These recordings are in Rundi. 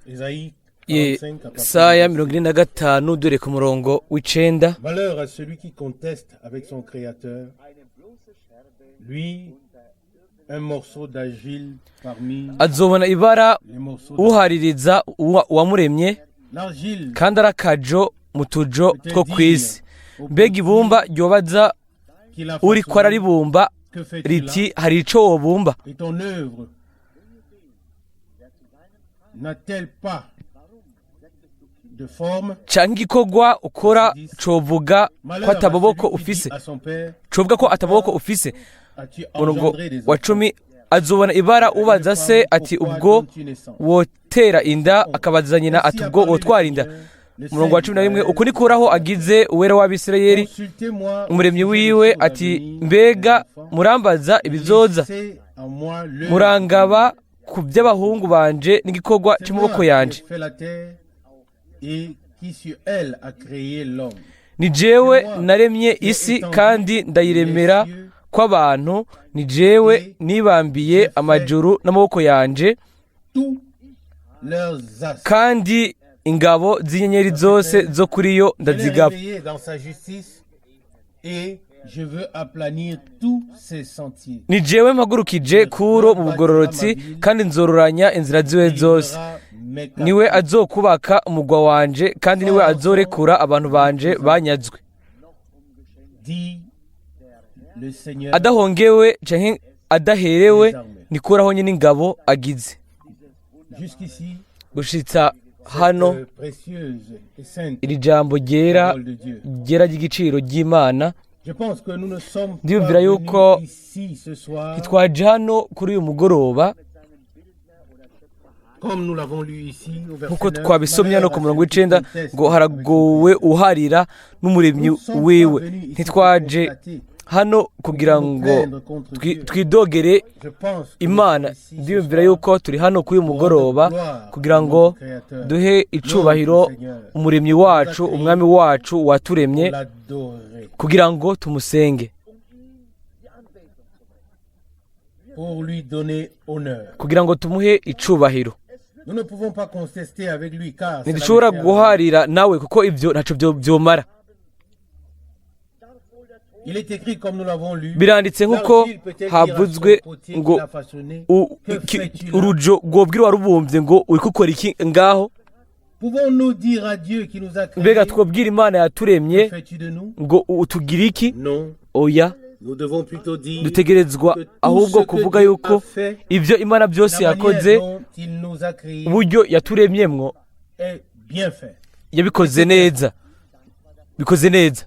Ésaïe 45, à partir Yesaya du 45 dore ku murongo w'icenda. Malheur à celui qui conteste avec son Créateur, lui, un morceau d'argile parmi Azobona ibara les morceaux uhaririza uwamuremye, L'argile kandi ari akajo mu tujo peut-elle two dire kw'isi. au Mbega potier ibumba ryobaza qui l'a uriko façonné, araribumba Que fais-tu là? riti: "Hari ico wobumba?" Et ton œuvre n'a-t-elle pas de forme? Canke igikorwa ukora covuga ko Malheur à ataboboko celui qui dit ufise, à son père, covuga ko ataboboko ufise. As-tu Umurongo engendré des wa enfants? 10: azobona ibara Une ubaza se femme, ati: pourquoi "Ubwo donnes-tu naissance? wotera inda?" Akabaza nyina ati: Ainsi a "Ubwo parlé le wotwara inda?" Seigneur, le Umurongo wa Saint 11: d'Israël. Uku niko Uhoraho agize, Uwera w'Abisirayeli, Consultez-moi au Umuremyi sujet des wiwe, choses à ati: venir, "Mbega mes enfants. murambaza ibizoza, Laissez en moi l'œuvre murangaba ku by'abahungu banje n'igikorwa C'est cy'amaboko moi qui yanje?" ai fait la terre et qui sur elle a créé l'homme. Ni jewe naremye isi kandi ndayiremera kw'abantu, ni jewe nibambiye amajuru n'amaboko yanje, Tous leurs astres. kandi ingabo z'inyenyeri zose zo kuri yo Je l'ai ndazigaba." réveillé dans sa justice et je veux aplanir tous ses sentiers. Ni jewe mpagurukije Kuro mu bugororotsi, kandi nzororanya inzira ziwe zose. Délivrera mes Niwe captifs. azokubaka umugwa wanje, kandi niwe azorekura abantu banje banyazwe, Dit le Seigneur adahongewe canke adaherewe, des armées. nikuraho nyine ingabo agize. Jusqu'ici, Gushitsa hano, cette précieuse et sainte iri jambo ryera, parole de Dieu. ryera ry'igiciro ry'Imana. Je pense que nous ne sommes pas Ndiyumvira yuko venus ici ce soir, ntitwaje hano kuri uyu mugoroba, comme nous l'avons lu ici au verset nkuko 9, twabisomye hano malheur ku à murongo celui qui w'icenda conteste ngo: avec son "Haragowe uharira n'Umuremyi Nous ne sommes pas wiwe." venus ici Ntitwaje pour constater, hano kugira pour nous ngo plaindre contre Dieu. twidogere Je pense que nous Imana. sommes ici ce Ndiyumvira soir yuko turi hano kuri uyu pour mugoroba rendre gloire kugira à ngo notre Créateur, duhe icubahiro notre Seigneur, Umuremyi wacu, Umwami wacu waturemye, pour l'adorer, kugira ngo tumusenge, pour lui donner honneur. kugira ngo tumuhe icubahiro. Nous ne pouvons pas contester avec lui car cela Ntidushobora ne sert à rien. guharira nawe kuko ibyo ntaco vyomara. Il est écrit, comme nous l'avons lu, Biranditse nk'uko l'argile peut-elle dire à son havuzwe potier ngo qui l'a façonné, Que fais-tu là? Urujo rwobwira uwarubumbye ngo: "Uriko ukora iki ngaho?" Pouvons-nous dire à Dieu qui nous a créés, Mbega twobwira Imana yaturemye Que fais-tu de nous? ngo: "Utugira iki?" Non, Oya, nous devons plutôt dire dutegerezwa que tout ahubwo ce que kuvuga Dieu yuko a fait, ibyo Imana byose la manière yakoze, dont il nous a créés, uburyo yaturemyemwo, est bien fait. yabikoze neza, bikoze neza.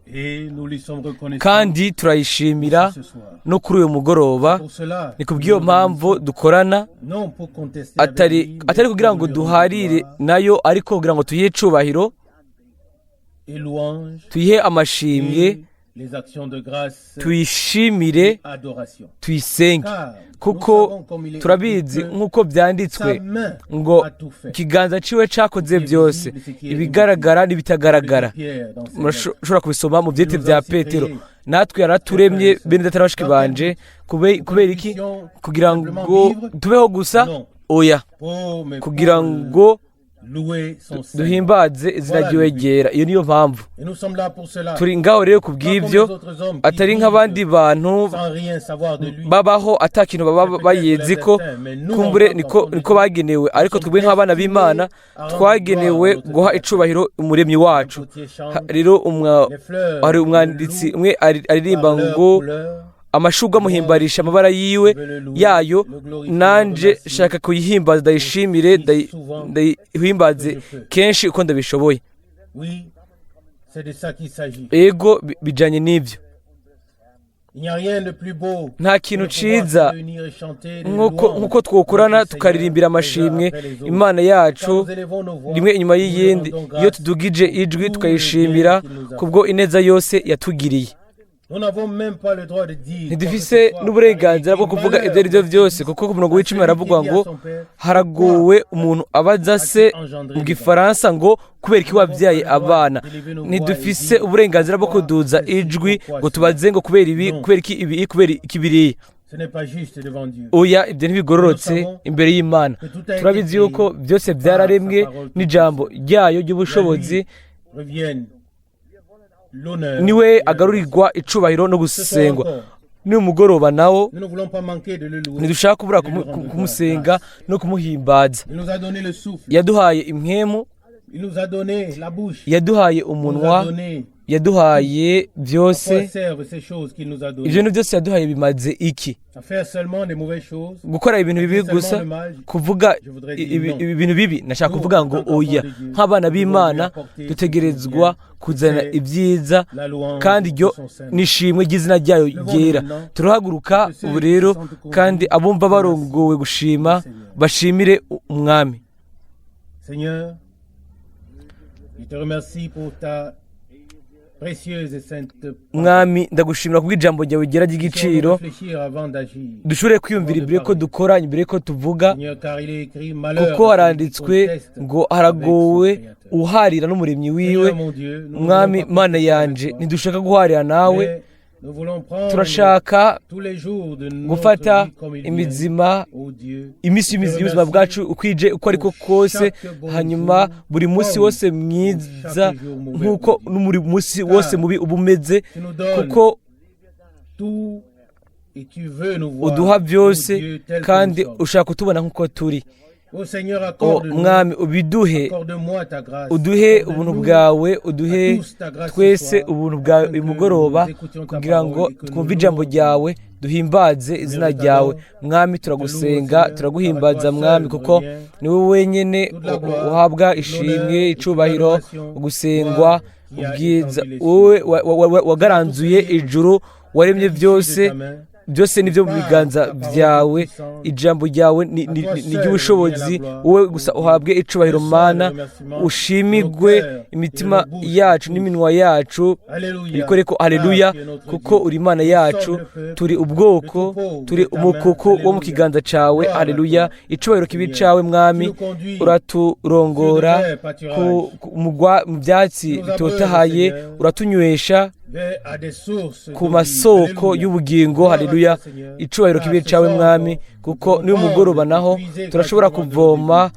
Et nous lui sommes reconnaissants Kandi turayishimira ce soir. no kuri uyu mugoroba. Pour cela, Ni kubw'iyo mpamvu dukorana, non pour contester avec atari lui, mais atari kugira pour ngo lui rendre duharire gloire nayo, ariko kugira ngo tuyihe icubahiro, et louange tuyihe amashimwe, et les actions de grâce tuyishimire, et adoration. tuyisenge, Car nous kuko savons, comme il est turabizi écrit, que nk'uko byanditswe sa main ngo a tout fait. ikiganza ciwe cakoze byose, ibigaragara n'ibitagaragara. Pierre dans ses lettres. Murashobora kubisoma mu byete bya Petero. Natwe yaraturemye, bene data na bashiki banje. Kubera iki? Kugira ngo tubeho gusa? Oya, Oh, mais kugira pour ngo louer son Seigneur. duhimbaze izina ryiwe ryera. Iyo niyo mpamvu. Et nous sommes là pour cela. Turi ngaho rero ku bw'ibyo, atari nk'abandi bantu Sans rien savoir de lui. babaho ata kintu baba bayizi ko. Kumbure niko bagenewe, ariko twebwe nk'abana b'Imana twagenewe guha icubahiro Umuremyi wacu. Potier chante, Rero les fleurs hari umwanditsi umwe aririmba par leur ngo: couleur, "Amashurwe amuhimbarisha amabara yiwe yayo, nanje shaka kuyihimbaza, ndayishimire, ndayihimbaze kenshi uko ndabishoboye." Oui, c'est de ça qu'il s'agit. Ego, bijanye n'ibyo. Il n'y a rien de plus beau Nta kintu ciza nkuko twokorana tukaririmbira amashimwe Imana yacu rimwe inyuma y'iyindi, iyo tudugije ijwi tukayishimira kubwo ineza yose yatugiriye. Ntidufise n'uburenganzira bwo kuvuga ibyo ari byo byose, kuko ku murongo w'icumi haravugwa ngo: "Haragowe umuntu abaza se", mu Gifaransa ngo: "Kubera iki wabyaye abana?" Ntidufise uburenganzira bwo kuduza ijwi ngo tubaze ngo: "Kubera ibi, kubera iki ibi, kubera iki biriya?" Oya, ibyo ntibigororotse imbere y'Imana. Turabizi yuko byose byararemwe n'ijambo ryayo ry'ubushobozi, niwe agarurirwa icubahiro no gusengwa. Ni umugoroba nawo ntidushaka kubura kumusenga no kumuhimbaza. Yaduhaye impwemu, yaduhaye umunwa, yaduhaye byose. Ibyo bintu byose yaduhaye bimaze iki? Gukora ibintu bibi gusa, kuvuga ibintu bibi? Nashaka kuvuga ngo oya. Nk'abana b'Imana dutegerezwa kuzana ibyiza, kandi iryo nishimwe ry'izina ryayo ryera. Turahaguruka ubu rero, kandi abumva barongowe gushima bashimire Umwami. Mwami, ndagushimira kubw'ijambo ryawe ryera ry'igiciro. Dushobore kwiyumvira imbere ko dukora, imbere ko tuvuga, kuko haranditswe ngo haragowe uharira n'umuremyi wiwe. Mwami Mana yanje, ntidushaka guharira nawe, turashaka gufata imizima iminsi y'ubuzima bwacu ukwije uko ariko kose, hanyuma buri munsi wose mwiza nk'uko n'uri munsi wose mubi uba umeze, kuko uduha byose kandi ushaka kutubona nk'uko turi. Mwami, ubiduhe, uduhe ubuntu bwawe, uduhe twese ubuntu bwawe uyu mugoroba, kugira ngo twumve ijambo ryawe, duhimbaze izina ryawe. Mwami, turagusenga, turaguhimbaza Mwami, kuko ni wowe wenyine uhabwa ishimwe, icubahiro, gusengwa, ubwiza. Wowe wagaranzuye ijuru, waremye byose, byose nibyo mu biganza byawe. Ijambo ryawe ni iry'ubushobozi. Wowe gusa uhabwe icubahiro Mana, ushimigwe imitima yacu n'iminwa yacu bikore ko haleluya, kuko uri Imana yacu, turi ubwoko, turi umukuku wo mu kiganza cyawe. Haleluya, icubahiro kibi cyawe Mwami. Uraturongora mu byatsi bitotahaye, uratunywesha ku masoko y'ubugingo. Haleluya, icubahiro kibi cyawe Mwami, kuko niyo mugoroba naho turashobora kuvoma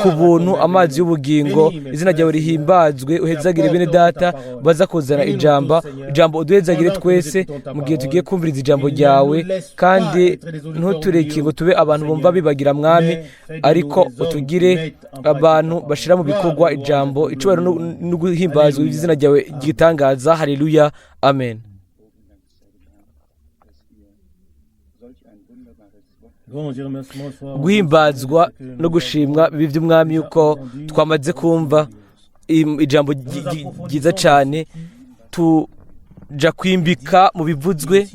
ku buntu amazi y'ubugingo. Izina ryawe rihimbazwe, uhezagire bene data baza kuzana ijambo, uduhezagire twese mu gihe tugiye kumviriza ijambo ryawe, kandi ntutureke ngo tube abantu bumva bibagira Mwami, ariko utugire abantu bashira mu bikorwa ijambo. Icubahiro no guhimbazwa izina ryawe gitangaza. Haleluya, amen. Guhimbazwa no gushimwa bibi by'Umwami yuko twamaze kumva ijambo ryiza cyane, tuja kwimbika mu bivuzwe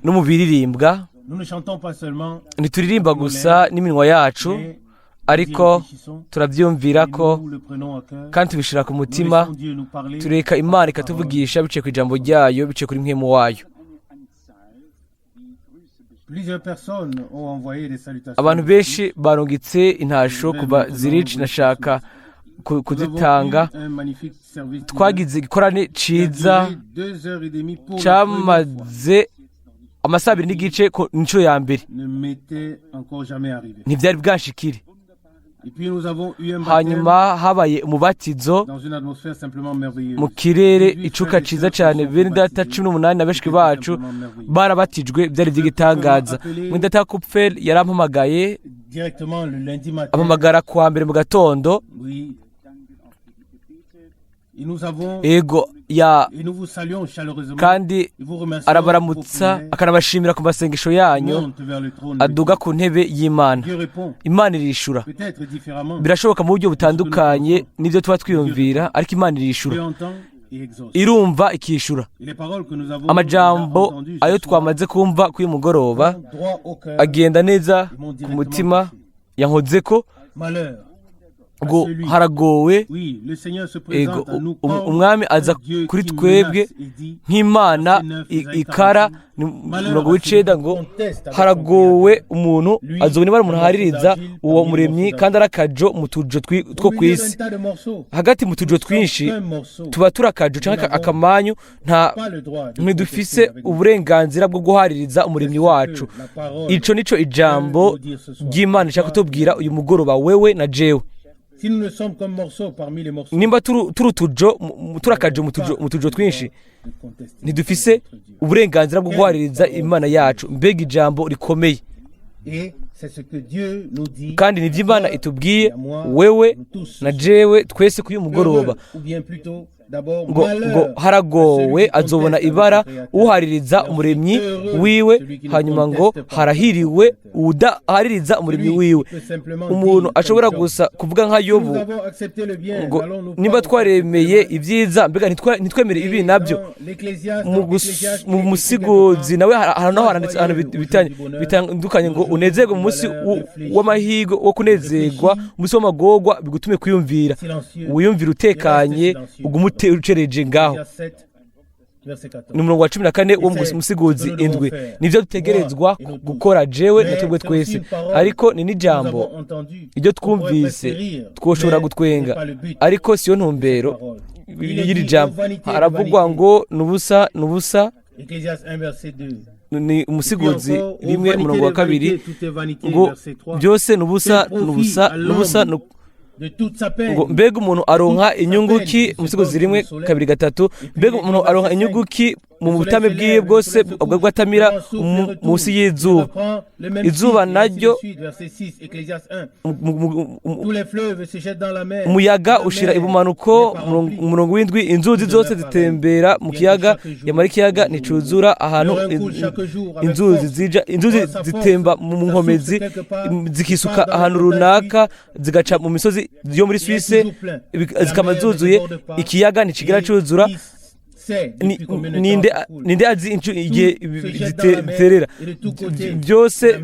no mu biririmbwa. Ntituririmba gusa n'iminwa yacu, ariko turabyumvira ko kandi tubishira ku mutima, tureka Imana ikatuvugisha biciye ku ijambo ryayo, biciye kuri mpwemu wayo. Abantu benshi barungitse intasho kuva Zurich, nashaka kuzitanga. Twagize igikorane ciza cyamaze amasaha 2:30 ku nshuro ya mbere, ntibyari bwashikire. Hanyuma habaye umubatizo mu kirere icuka ciza cyane. Bene data 18 na bashiki bacu barabatijwe, byari by'igitangaza. Mwene data Kupfer yarampamagaye, ampamagara kuwa mbere mu gatondo. Ego ya, kandi arabaramutsa akanabashimira ku masengesho yanyu. Aduga ku ntebe y'Imana, Imana irishura. Birashoboka mu buryo butandukanye n'ibyo tuba twiyumvira, ariko Imana irishura, irumva ikishura. Amajambo ayo twamaze kumva kuri mugoroba agenda neza ku mutima, yankoze ko Ngo haragowe. Ego, umwami aza kuri twebwe nk'Imana ikara. Ni 90 ngo haragowe umuntu azobona ibara umuntu ahaririza uwo muremyi, kandi ari akajo mu tujo two ku isi. Hagati mu tujo twinshi tuba turi akajo cyangwa akamanyu, nta ntidufise uburenganzira bwo guhaririza umuremyi wacu. Ico nico ijambo ry'Imana ishaka kutubwira uyu mugoroba, wewe na jewe. Nimba turi utujo, turi akajo mu tujo twinshi, ntidufise uburenganzira bwo guhaririza Imana yacu. Mbega ijambo rikomeye! Kandi nibyo Imana itubwiye, wewe na jewe, twese kuri uyu mugoroba, ngo haragowe, azobona ibara uhaririza umuremyi wiwe. Hanyuma ngo harahiriwe udahaririza umuremyi wiwe. Umuntu ashobora gusa kuvuga nka Yobu ngo niba twaremeye ibyiza, mbega ntitwemere ibi nabyo? Mu Musiguzi nawe naho haranditse ahantu bitandukanye ngo unezerwe mu munsi w'amahirwe wo kunezerwa, umunsi w'amagorwa bigutume kwiyumvira, wiyumvire utekanye, ugume ucereje ngaho. Ni umurongo wa 14 wo mu Musiguzi 7. Nibyo dutegerezwa gukora, jewe na twebwe twese. Ariko ni n'ijambo ibyo twumvise twoshobora gutwenga, ariko siyo ntumbero y'iri jambo. Haravugwa ngo nubusa, nubusa. Ni Umusiguzi 1, umurongo wa 2, ngo byose nubusa, nubusa, nubusa. Ngo mbega umuntu aronka inyungu ki? Umusigozi 1, 2, 3. Mbega umuntu aronka inyungu ki mu butame bwiwe bwose ubwo bwatamira munsi y'izuba? Izuba naryo, umuyaga ushira ibumanuko. Umurongo w'7, inzuzi zose zitembera mu kiyaga, yamara ikiyaga nticuzura. Ahantu inzuzi zija, inzuzi zitemba mu nkomezi, zikisuka ahantu runaka, zigaca mu misozi yo muri Suisse, zikaba zuzuye, ikiyaga ntikigira cuzura. Ninde azi igihe ziterera? Byose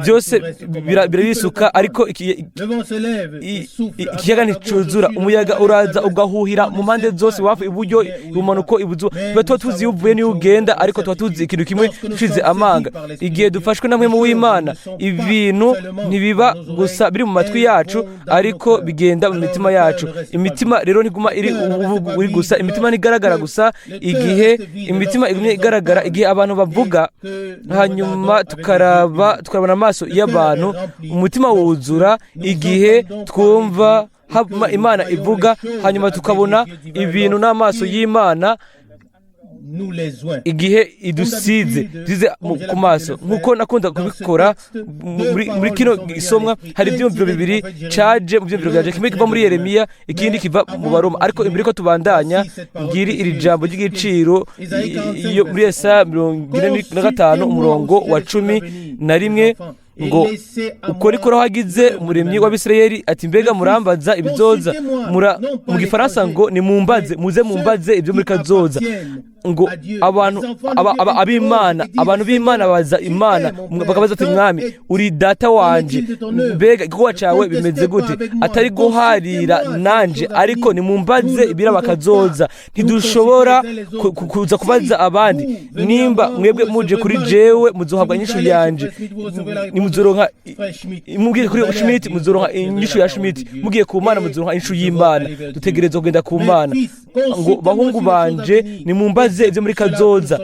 byose birabisuka, ariko ikiyaga nticuzura. Umuyaga uraza ugahuhira mu mpande zose, wafu iburyo, ibumanuko, ibuzuba. Tuba tuzi iyo uvuye n'iyo ugenda, ariko tuba tuzi ikintu kimwe dushize amanga: igihe dufashwe na Mpwemu w'Imana, ibintu ntibiba gusa biri mu matwi yacu, ariko bigenda mu mitima yacu. Imitima rero ntiguma iri gusa, imitima ntigaragara gusa. Igihe imitima igumye igaragara, igihe abantu bavuga, hanyuma tukaraba, tukarabona amaso y'abantu, umutima wuzura. Igihe twumva Imana ivuga, hanyuma tukabona ibintu n'amaso y'Imana, igihe idusize dusize ku maso, nk'uko nakunda kubikora muri kino gisomwa, hari ibyumviro bibiri caje mu byumviro byanje: kimwe kiva muri Yeremiya, ikindi kiva mu Baroma. Ariko imbere ko tubandanya, ngiri iri jambo ry'igiciro iyo muri Yesaya 45, umurongo wa 11, ngo uko niko hagize umuremyi w'Abisirayeli ati: "Mbega murambaza ibizoza?" Mu Gifaransa ngo nimumbaze, muze mumbaze ibyo muri kazoza. Ngo abantu ab'Imana, abantu b'Imana baza Imana bakabaza ati: "Mwami, uri data wanje, mbega igikorwa cyawe bimeze gute?" Atari guharira nanje, ariko nimumbaze ibiraba kazoza. Ntidushobora kuza kubaza abandi. Nimba mwebwe muje kuri jewe, muzohabwa inyishu yanje. Nimuzoronka, mubwiye kuri Schmidt, muzoronka inyishu ya Schmidt. Mugiye ku Mana, muzoronka inyishu y'Imana. Dutegerezwa kugenda ku Mana. Ngo bahungu banje, nimumbaze ibyo muri kazoza.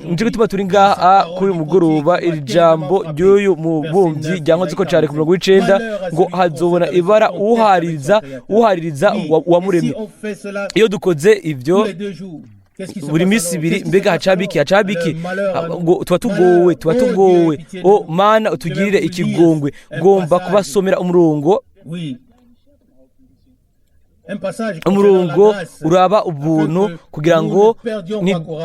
Nico gituma turi ngaha kuri uyu mugoroba. Iri jambo ry'uyu mubumbyi ryankoze ko cyane ku murongo w'9, ngo hazobona ibara uhaririza uwamuremye. Iyo dukoze ibyo buri minsi 2, mbega hacabiki, hacabiki? Ngo tuba tugowe, tuba tugowe. O Mana, utugirire ikigongwe. Ngomba kubasomera umurongo uraba ubuntu, kugira ngo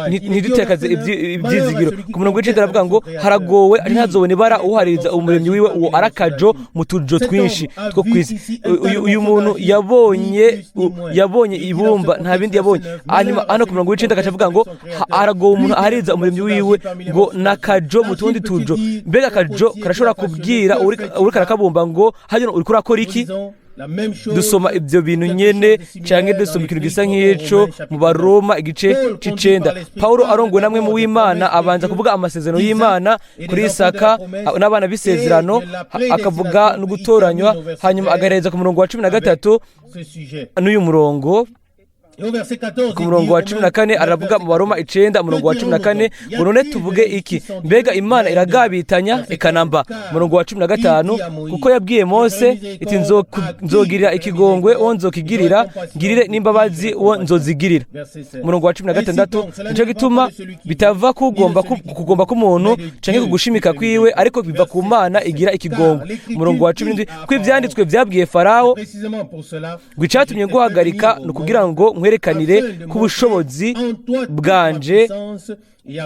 ntidutekaze ibyizigiro. Ku murongo w'9 aravuga ngo haragowe, ntazobona ibara uhaririza umuremyi wiwe, uwo arakajo mu tujo twinshi two ku isi. Uyu muntu yabonye ibumba, nta bindi yabonye. Hanyuma hano ku murongo w'9 agaca avuga ngo haragowe umuntu ahariza umuremyi wiwe, ngo nakajo mu tundi tujo. Mbega akajo karashobora kubwira uriko arakabumba ngo hano uriko urakora iki? Dusoma ibyo bintu nyene canke dusoma ikintu gisa nk'ico mu Baroma igice c'icenda. Pawulo arongowe namwe mu w'Imana abanza kuvuga amasezerano y'Imana kuri Isaka n'abana b'isezerano, akavuga no gutoranywa, hanyuma agahereza ku murongo wa 13 n'uyu murongo. Ku murongo wa 14 aravuga mu Baroma 9 umurongo wa 14 ngo none tuvuge iki? Mbega Imana iragabitanya? Ikanamba. Umurongo wa 15, kuko yabwiye Mose iti nzogirira ikigongwe uwo nzokigirira, ngirire n'imbabazi uwo nzozigirira. Umurongo wa 16, nico gituma bitava kugomba kugomba k'umuntu canke kugushimika kwiwe, ariko biva ku Mana igira ikigongwe. Umurongo wa 17, ko ivyanditswe vyabwiye Farawo ngo icatumye nguhagarika ni ukugira ngo nkwerekanire k'ubushobozi bwanje,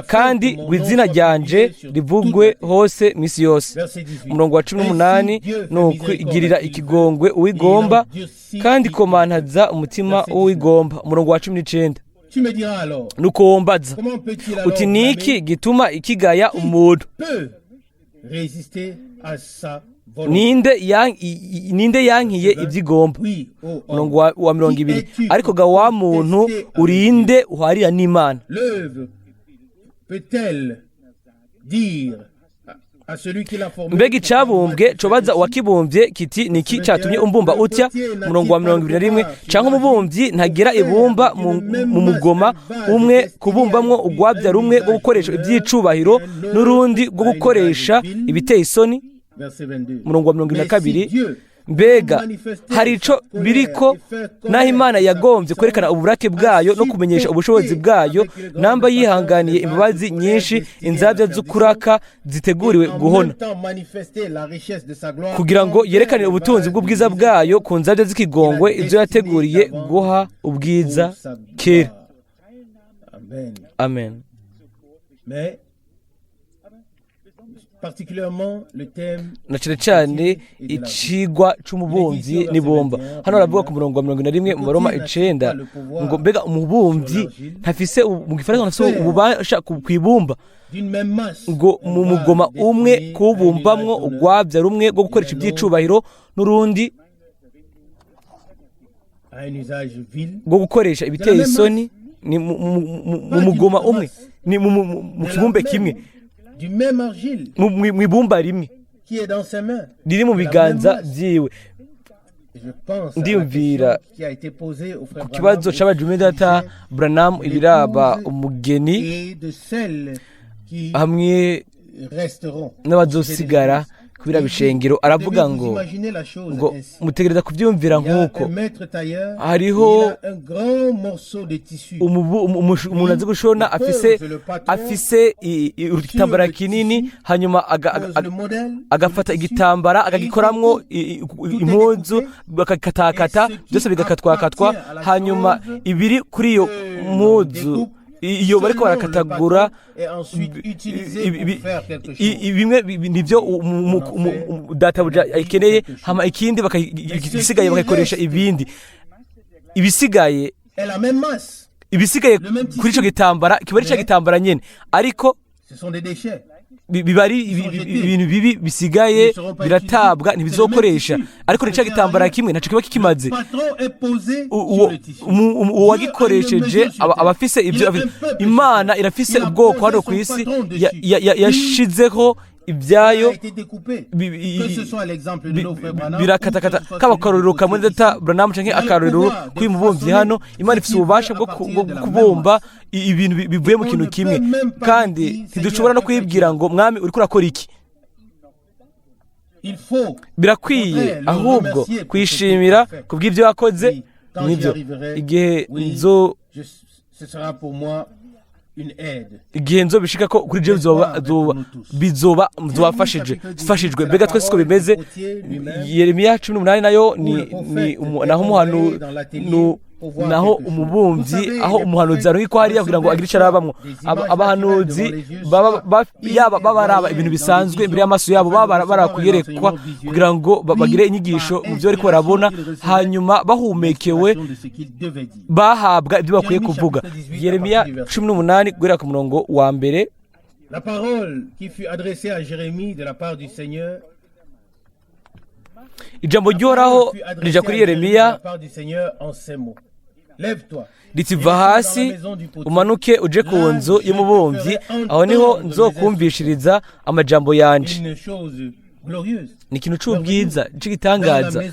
kandi ngo izina ryanje rivugwe hose misi yose. Umurongo wa 18, ni ukwigirira ikigongwe uwigomba, kandi komantaza umutima w'uwigomba. Umurongo wa 19, nuko wombaza uti niki gituma ikigaya umuntu? Ninde yankiye ibyigomba? Umurongo wa 20, ariko ga wa muntu urinde uharira n'Imana? Mbega icabumbwe cobaza uwakibumbye kiti niki catumye umbumba utya? Umurongo wa 21, canke umubumbyi ntagira ibumba mu mugoma umwe kubumbamwo urwabya rumwe rwo gukoresha iby'icubahiro n'urundi rwo gukoresha ibiteye isoni? Umurongo wa 22, mbega hari ico biriko naho Imana yagombye kwerekana uburake bwayo no kumenyesha ubushobozi bwayo, namba yihanganiye imbabazi nyinshi inzabya z'ukuraka ziteguriwe guhona, kugira ngo yerekane ubutunzi bw'ubwiza bwayo ku nzabya z'ikigongwe, ibyo yateguriye guha ubwiza kera. Amen. Na cyane cyane icigwa c'umubumbyi n'ibumba. Hano baravuga ku murongo wa 41 mu Baroma 9 ngo mbega umubumbyi ntafise, mu gifaransa ntafise ububasha kwibumba, ngo mu mugoma umwe kuwubumbamwo urwabya rumwe rwo gukoresha iby'icubahiro n'urundi rwo gukoresha ibiteye isoni, ni mu mugoma umwe, ni mu kibumbe kimwe, mu ibumba rimwe riri mu biganza byiwe. Ndiyumvira ku kibazo c'abajumbe data Branham ibiraba umugeni hamwe n'abazosigara kubira bishengero, aravuga ngo mutegereza kubyumvira nk'uko hariho umuntu azi gushona afise igitambara kinini, hanyuma agafata igitambara akagikoramwo impuzu, bakakatakata byose bigakatwakatwa, hanyuma ibiri kuri iyo mpuzu iyo bariko barakatagura bimwe nivyo databuja akeneye, hama ikindi igisigaye bakayikoresha ibindi. Ibisigaye kuri ico gitambara kiba ari ca gitambara nyene, ariko biba ari ibintu bibi bisigaye biratabwa, ntibizokoresha, ariko ni ca gitambara kimwe ntaco kiba kikimaze. Uwagikoresheje aba afise ibyo. Imana irafise ubwoko hano ku isi yashizeho ibyayo birakatakata, kaba akarorero kamwe data Branham canke akarorero k'uyu mubumbyi hano. Imana ifise ububasha bwo kubumba ibintu bivuye mu kintu kimwe, kandi ntidushobora no kuyibwira ngo mwami uriko urakora iki. Birakwiye ahubwo kuyishimira kubw'ibyo yakoze. Nibyo, igihe nzo igihe nzobishika ko kuri je bizoba nzobafashijwe. Mbega twese siko bimeze. Yeremiya 18 nayo ni naho umuhanu naho umubumbyi, aho umuhanuzi ariko hariya kugira ngo agire icyo arabamwo. Abahanuzi yaba babaraba ibintu bisanzwe imbere y'amaso yabo, baba barakuyerekwa kugira ngo bagire inyigisho mu byo bariko barabona, hanyuma bahumekewe bahabwa ibyo bakwiye kuvuga. Yeremiya 18 guhera ku murongo wa 1. La parole qui fut adressée à Jérémie de la part du Seigneur. Ijambo ry'Uhoraho rija kuri Yeremiya riti: "Va hasi umanuke uje ku nzu y'umubumbyi, aho niho nzokumvishiriza amajambo yanje." Ni ikintu c'ubwiza c'igitangaza.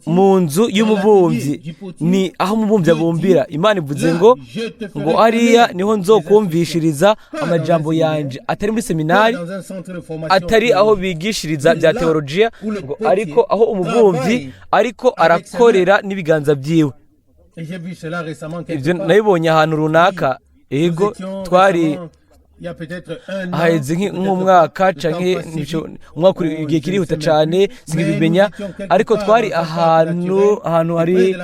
Mu nzu y'umubumbyi, ni aho umubumbyi abumbira. Imana ivuze ngo hariya niho nzokumvishiriza amajambo yanje, atari muri seminari, atari aho bigishiriza bya teolojiya, ngo ariko aho umubumbyi ariko arakorera n'ibiganza byiwe. Ibyo nabibonye ahantu runaka. Ego, twari haheze nk'umwaka canke umwaka, igihe kirihuta cane, sinkibimenya, ariko twari ahantu hari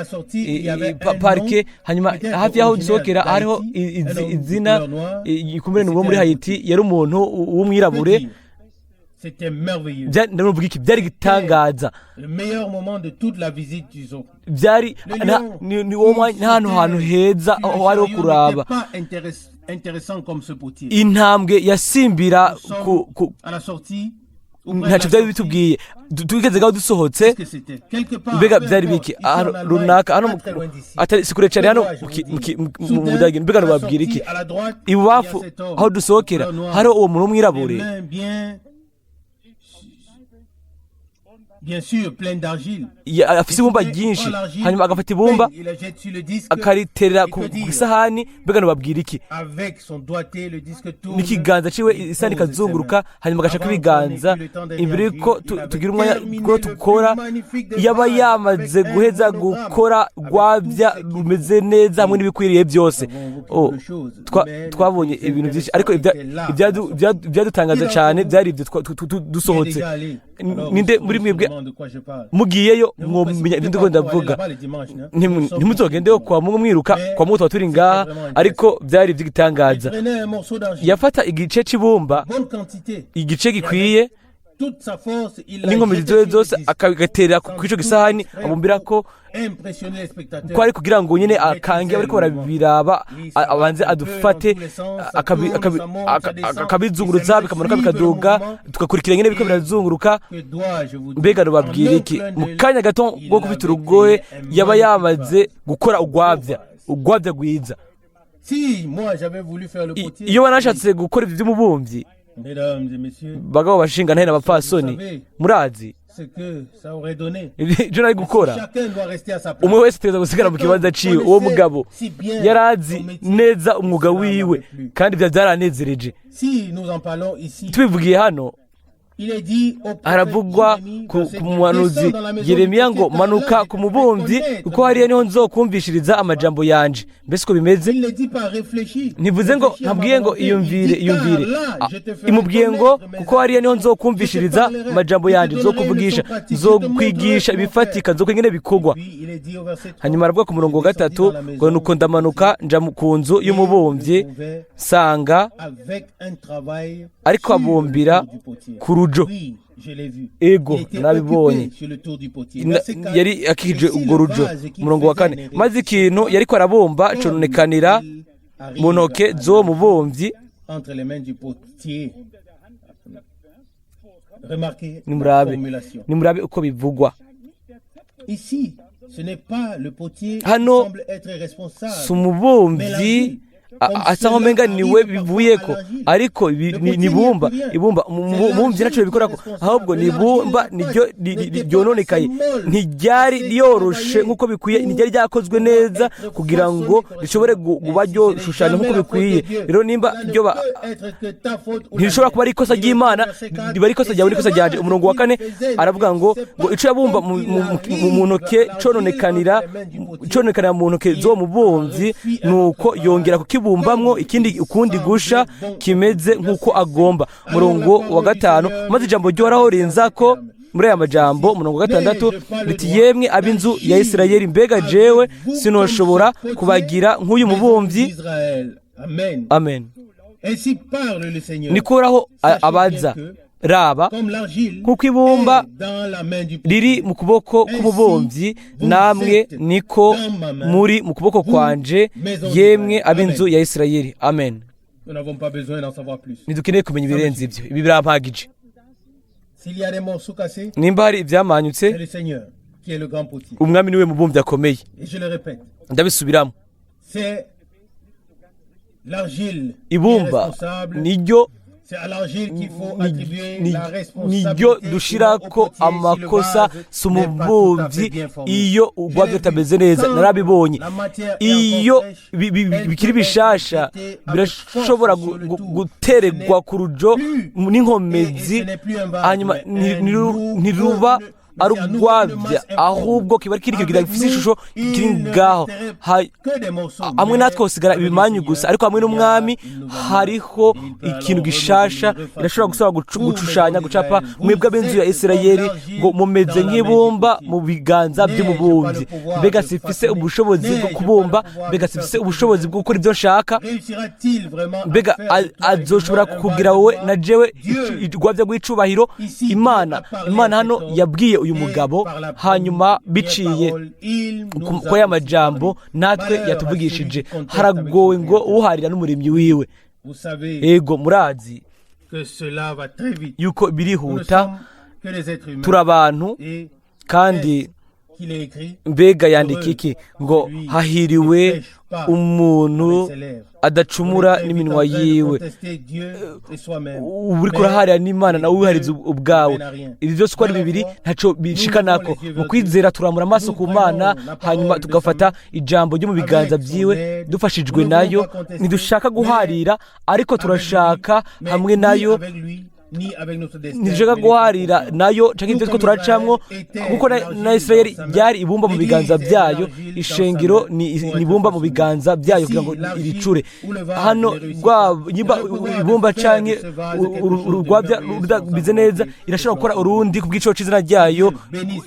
parike, hanyuma hafi y'aho dusohokera hariho izina ikumire wo muri Hayiti, yari umuntu w'umwirabure. Ndavuga iki, byari gitangaza, byari ni wo mwanya hano hantu heza aho hariho kuraba intambwe yasimbira ku ntacyo byari bitubwiye. Tugeze ngaho dusohotse, mbega byari biki runaka hano, atari si kure cyane hano mu Budage. Mbega nubabwira iki, ibubafu aho dusohokera hariho uwo muntu w'umwirabure afise ibumba ryinshi, hanyuma agafata ibumba akariterera ku isahani. Mbega nubabwira iki, n'ikiganza ciwe isahani ikazunguruka, hanyuma agashaka ibiganza imbere yuko tugira umwanya ko dukora, yaba yamaze guheza gukora rwabya rumeze neza hamwe n'ibikwiriye byose. Twabonye ibintu byinshi, ariko ibyadutangaza cyane byari ibyo dusohotse. Ninde muri mwebwe mugiyeyo mwomenya ibyo ndiko ndavuga? Ntimuzogendeyo kwa Mungu mwiruka, kwa Mungu tuba turi ngaha. Ariko byari iby'igitangaza. Yafata igice c'ibumba, igice gikwiye, n'inkomezi ziwe zose akagatera ku ico gisahani abumbira ko ari kugira ngo nyine akange bariko barabiraba, abanze adufate, akabizungurutsa, bikamanuka bikaduga, tugakurikira nyine biriko birazunguruka. Mbega nubabwira iki, mu kanya gato bwo kubita urugohe yaba yamaze gukora urwabya rwiza. Iyo banashatse gukora ibyo by'umubumbyi, bagabo bashinga ntahe n'abapfasoni, murazi ibyo nari gukora? Umwe wese ategereza gusigara mu kibanza ciwe. Uwo mugabo yarazi neza umwuga wiwe, kandi ibyo byaranezereje. Tubivugiye hano, haravugwa ku muhanuzi Yeremiya ngo: "Manuka ku mubumbyi, kuko hariya niho nzokumvishiriza amajambo yanje." Mbese uko bimeze, ntivuze ngo ntabwiye ngo iyumvire, iyumvire, imubwiye ngo: "Kuko hariya niho nzokumvishiriza amajambo yanje, nzokuvugisha, nzokwigisha ibifatika, nzokwiga bikorwa." Hanyuma aravuga ku murongo wa 3 ngo: "Nuko ndamanuka nja ku nzu y'umubumbyi, nsanga ariko abumbira ku rujo." Ego, nabibonye, yari akikije ubwo rujo. Umurongo wa 4: "Maze ikintu yariko arabumba cononekanira mu ntoke z'uwo mubumbyi." Nimurabe uko bivugwa hano. Si umubumbyi asa nk'umenga niwe bivuyeko, ariko ni ibumba. Ibumba umubumbyi ntacyo bikorako, ahubwo ni ibumba niryo ryononekaye. Ntiryari ryoroshe nk'uko bikwiye, ntiryari ryakozwe neza kugira ngo rishobore kuba ryoshushanya nk'uko bikwiye. Rero nimba ryoba, ntirishobora kuba ari ikosa ry'Imana, riba ari ikosa ryawe n'ikosa ryanje. Umurongo wa 4 aravuga ngo ico yabumba mu ntoke cononekanira mu ntoke z'uwo mubumbyi, nuko yongera kukibumbamwo ikindi ukundi gusha kimeze nk'uko agomba. Umurongo wa 5: "Maze ijambo ryoraho rinzako muri aya majambo." Umurongo wa 6 riti: "Yemwe ab'inzu ya Isirayeli, mbega jewe sinoshobora kubagira nk'uyu mubumbyi?" Amen. Nikoraho abaza: "Raba, kuko ibumba riri mu kuboko k'umubumbyi, namwe niko muri mu kuboko kwanje, yemwe ab'inzu ya Isirayeli." Amen. Ntidukeneye kumenya ibirenze ibyo, ibi birampagije. Nimba hari ibyamanyutse, umwami niwe mubumbyi akomeye. Ndabisubiramo, ibumba niryo niryo dushirako amakosa, si umubumbyi. Iyo urwabya rutameze neza, narabibonye, iyo bikiri bishasha birashobora guteregwa ku rujo n'inkomezi, hanyuma ntiruba ari urwabya, ahubwo kiba kiri kigira gifite ishusho kiri ngaho. Hamwe natwe hosigara ibimanyu gusa, ariko hamwe n'umwami hariho ikintu gishasha. Irashobora gusaba gucushanya, gucapa. Mwebwe ab'inzu ya Isirayeli ngo mumeze nk'ibumba mu biganza by'umubumbyi. Mbega sifise ubushobozi bwo kubumba? Mbega sifise ubushobozi bwo gukora ibyo nshaka? Mbega azoshobora kukugira wowe na jewe urwabya rw'icubahiro? Imana hano yabwiye uyu mugabo, hanyuma biciye ko ya majambo natwe yatuvugishije. Haragowe ngo uharira n'umuremyi wiwe. Ego, murazi yuko birihuta, turi abantu. Kandi mbega yandika iki? Ngo hahiriwe umuntu adacumura n'iminwa yiwe. Uri kuraharira n'Imana nawe wihariza ubwawe. Ibi byose uko ari bibiri ntacyo bishikanako. Mu kwizera turamura amaso ku Mana, hanyuma tugafata ijambo ryo mu biganza byiwe dufashijwe nayo. Ntidushaka guharira, ariko turashaka hamwe nayo. Ntidushaka guharira nayo canke ibyo two turacamwo, kuko na Isirayeli ryari ibumba mu biganza byayo. Ishengero ni ibumba mu biganza byayo kugira ngo iricure. Hano nyimba ibumba canke urwabya rudabize neza, irashobora gukora urundi ku bw'iciro c'izina ryayo.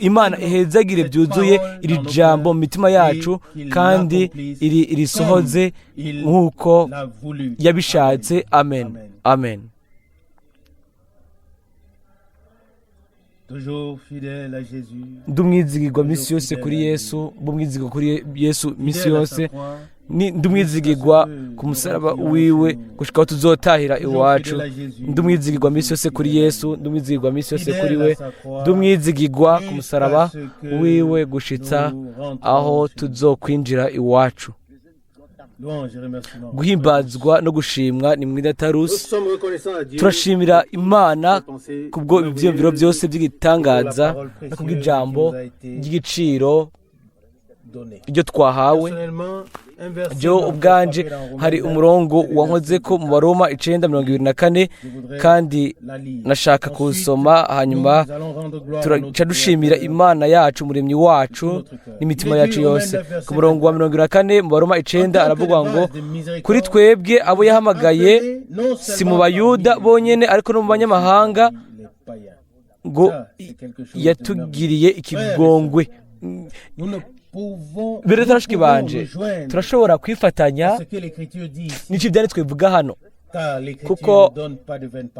Imana ihezagire byuzuye iri jambo mu mitima yacu, kandi irisohoze nk'uko yabishatse. Amen, amen. Ndi umwizigirwa minsi yose kuri Yesu, ndi umwizigirwa kuri Yesu minsi yose, ndi umwizigirwa ku musaraba wiwe gushika aho tuzotahira iwacu. Ndi umwizigirwa minsi yose kuri Yesu, ndi umwizigirwa minsi yose kuri we, ndi umwizigirwa ku musaraba wiwe gushitsa aho tuzokwinjira iwacu. Guhimbazwa no gushimwa ni mwidatarusi. Turashimira Imana kubwo ibyiyumviro byose by'igitangaza no kubw'ijambo ry'igiciro ibyo twahawe. Jewe ubwanje hari umurongo wankoze ko mu Baroma 9:24, kandi nashaka kuwusoma. Hanyuma turaca dushimira Imana yacu, umuremyi wacu, n'imitima yacu yose. Ku murongo wa 24 mu Baroma 9 aravuga ngo kuri twebwe abo yahamagaye, si mu Bayuda bonyene ariko no mu banyamahanga, ngo yatugiriye ikigongwe. Mbere turashiki banje, turashobora kwifatanya n'icyo ibyanditswe bivuga hano, kuko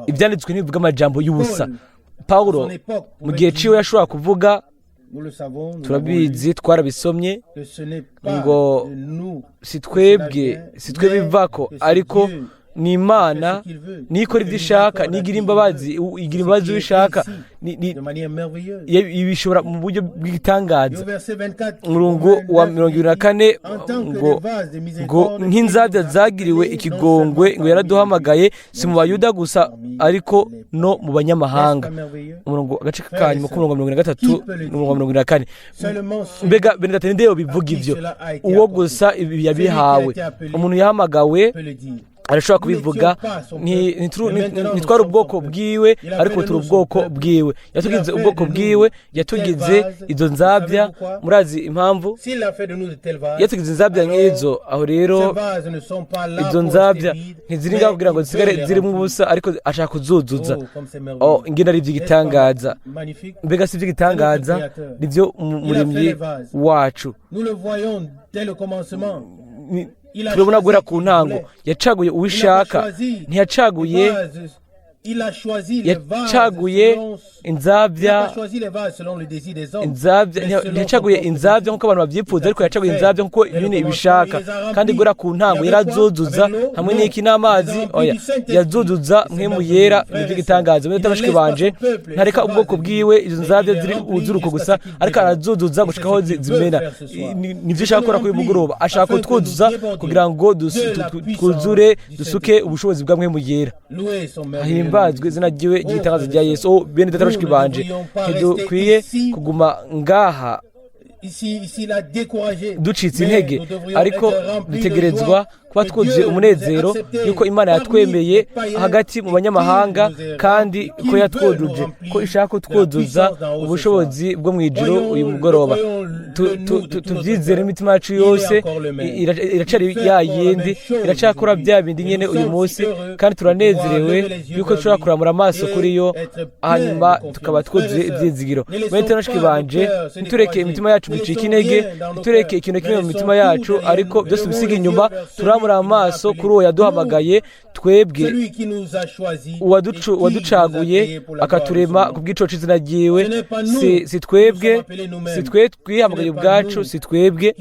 ibyanditswe ntibivuga amajambo y'ubusa. Pawulo mu gihe ciwe yashobora kuvuga, turabizi, twarabisomye, ngo si twebwe bivako, ariko ni Imana nikora ibyo ishaka, nigira imbabazi, igira imbabazi uwishaka, ibishobora mu buryo bw'igitangaza. Umurongo wa 24 ngo nk'inzabya zagiriwe ikigongwe, ngo yaraduhamagaye si mu Bayuda gusa ariko no mu banyamahanga. Umurongo agace kanyuma k'umurongo wa 43 n'umurongo wa 44. Mbega bene data, ninde bivuga ibyo? Uwo gusa ibi yabihawe, umuntu yahamagawe arashobora kubivuga. Ntitwari ubwoko bwiwe, ariko turi ubwoko bwiwe. Yatugize ubwoko bwiwe, yatugize izo nzabya. Murazi impamvu yatugize inzabya nk'izo? Aho rero izo nzabya ntiziri ngaho kugira ngo zisigare zirimo ubusa, ariko ashaka kuzuzuza. Ingene ari iby'igitangaza! Mbega si iby'igitangaza? Nibyo umuremyi wacu. Turabona guhera ku ntango yacaguye uwishaka, ntiyacaguye Yacaguye inzabya, ntiyacaguye inzabya nk'uko abantu babyifuza, ariko yacaguye inzabya nk'uko nyine ibishaka. Kandi guhera ku ntango yarazuzuza hamwe n'iki? N'amazi? Oya, yazuzuza Mpwemu Yera. Ni iby'igitangaza. Muri bashiki banje, ntareka ubwoko bwiwe izo nzabya ziri uzuruko gusa, ariko arazuzuza gushika aho zimena. Nibyo ashaka gukora kuri uyu mugoroba. Ashaka kutwuzuza kugira ngo twuzure, dusuke ubushobozi bwa Mpwemu Yera. Himbazwe izina ryiwe ry'igitangaza rya Yesu. Oh, bene data, bashiki banje, ntidukwiye kuguma ngaha ducitse intege, ariko dutegerezwa kuba twuzuye umunezero yuko Imana yatwemeye hagati mu banyamahanga, kandi ko yatwujuje, ko ishaka kutwuzuza ubushobozi bwo mu ijuru uyu mugoroba. Tubyizere imitima yacu yose. Iracari ya yindi, iracakora bya bindi nyine uyu munsi, kandi turanezerewe yuko dushobora kuramura amaso kuri yo, hanyuma tukaba twuzuye ibyizigiro. Bene bashiki banje, ntitureke imitima yacu gucika intege, ntitureke ikintu kimwe mu mitima yacu, ariko byose bisiga inyuma, turamura amaso kuri uwo yaduhamagaye twebwe, uwaducaguye akaturema ku bw'ico c'izina ryiwe. Si twebwe, si twe twihamagaye ubwacu, si twebwe,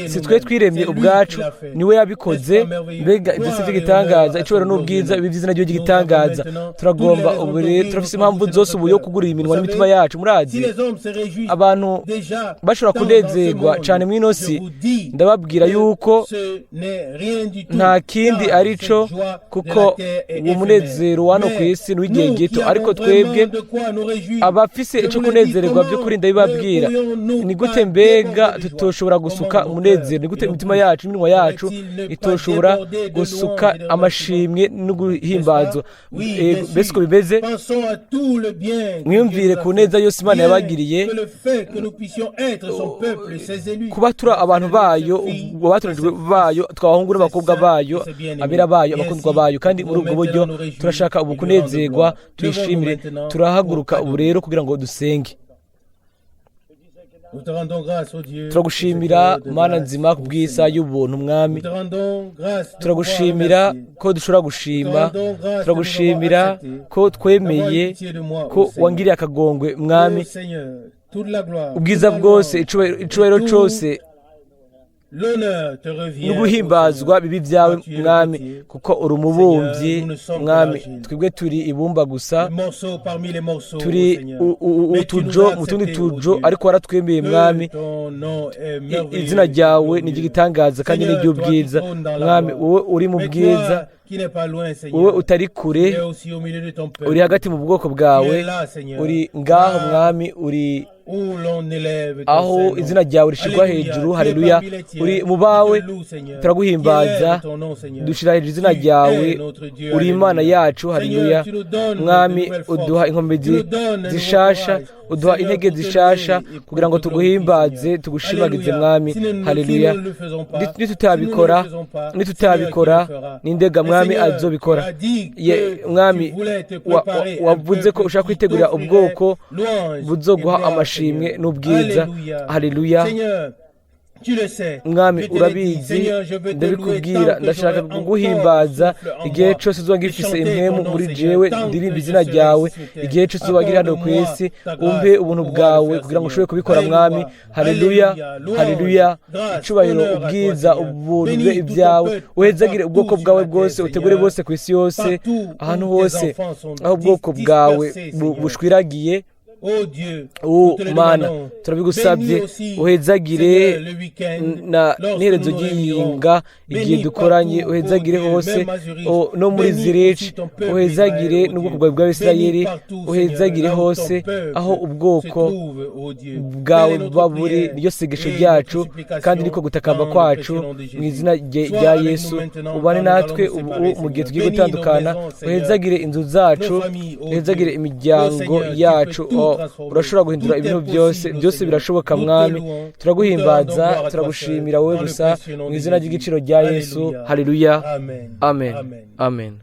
si twe twiremye ubwacu, niwe yabikoze. Mbega ibyo si iby'igitangaza? Icubahiro n'ubwiza ibi by'izina ryiwe ry'igitangaza. Turagomba ubu rero, turafise impamvu zose ubu yo kugurira iminwa n'imitima yacu. Murazi, abantu bashobora kunezerwa cyane mw'ino si. Ndababwira yuko nta kindi arico, kuko uwo munezero wano ku isi ni uw'igihe gito, ariko twebwe abafise ico kunezererwa by'ukuri, ndabibabwira, ni gute mbega tutoshobora gusuka umunezero? Ni gute imitima yacu n'iminwa yacu itoshobora gusuka amashimwe no guhimbazwa? Mbese uko bimeze? Mwiyumvire ku neza yose Imana yabagiriye, kuba turi abantu bayo, abatoranijwe bayo, twabahungu n'abakobwa bayo, abera bayo, abakundwa bayo. Kandi muri ubwo buryo turashaka ubu kunezerwa, tuyishimire. Turahaguruka ubu rero kugira ngo dusenge. Turagushimira, Mana nzima, ku bw'isa y'ubuntu, Mwami. Turagushimira ko dushobora gushima. Turagushimira ko twemeye, ko wangiriye akagongwe, Mwami. Ubwiza bwose, icubahiro cose no guhimbazwa bibi byawe, Mwami, kuko uri umubumbyi, Mwami. Twebwe turi ibumba gusa, turi utujo mu tundi tujo, ariko waratwemeye, Mwami. Izina ryawe ni iry'igitangaza kandi ni iry'ubwiza. Mwami, wowe uri mu bwiza, wowe utari kure, uri hagati mu bwoko bwawe, uri ngaho, Mwami, uri aho izina ryawe rishirwa hejuru. Haleluya! Uri mu bawe, turaguhimbaza, dushira hejuru izina ryawe. Uri Imana yacu. Haleluya! Mwami, uduha inkomezi zishasha, uduha intege zishasha kugira ngo tuguhimbaze, tugushimagize, Mwami. Haleluya! Nitutabikora, nitutabikora, nindega, Mwami, azobikora? Mwami, wavuze ko ushaka kwitegurira ubwoko buzoguha amashimwe n'ubwiza. Haleluya! Mwami, urabizi, ndabikubwira, ndashaka kuguhimbaza igihe cyose uzoba ngifise impwemu muri jewe, ndirimba izina ryawe igihe cyose uzoba ngiri hano ku isi. Umpe ubuntu bwawe kugira ngo ushobore kubikora, Mwami. Haleluya, haleluya! Icubahiro, ubwiza, ubuntu bibe ibyawe. Uhezagire ubwoko bwawe bwose, utegure bose ku isi yose, ahantu hose aho ubwoko bwawe bushwiragiye. O Mana, turabigusabye, uhezagire na n'iherezo ry'iyinga igihe dukoranye, uhezagire hose no muri Zurich, uhezagire n'ubwoko bwawe bw'Abisirayeli, uhezagire hose aho ubwoko bwawe buba buri. Niyo sengesho ryacu kandi niko gutakamba kwacu mu izina rya Yesu. Ubane natwe ubu mu gihe tugiye gutandukana, uhezagire inzu zacu, uhezagire imiryango yacu. Urashobora guhindura ibintu byose, byose birashoboka, Mwami. Turaguhimbaza, turagushimira wowe gusa, mu izina ry'igiciro rya Yesu. Haleluya, amen, amen.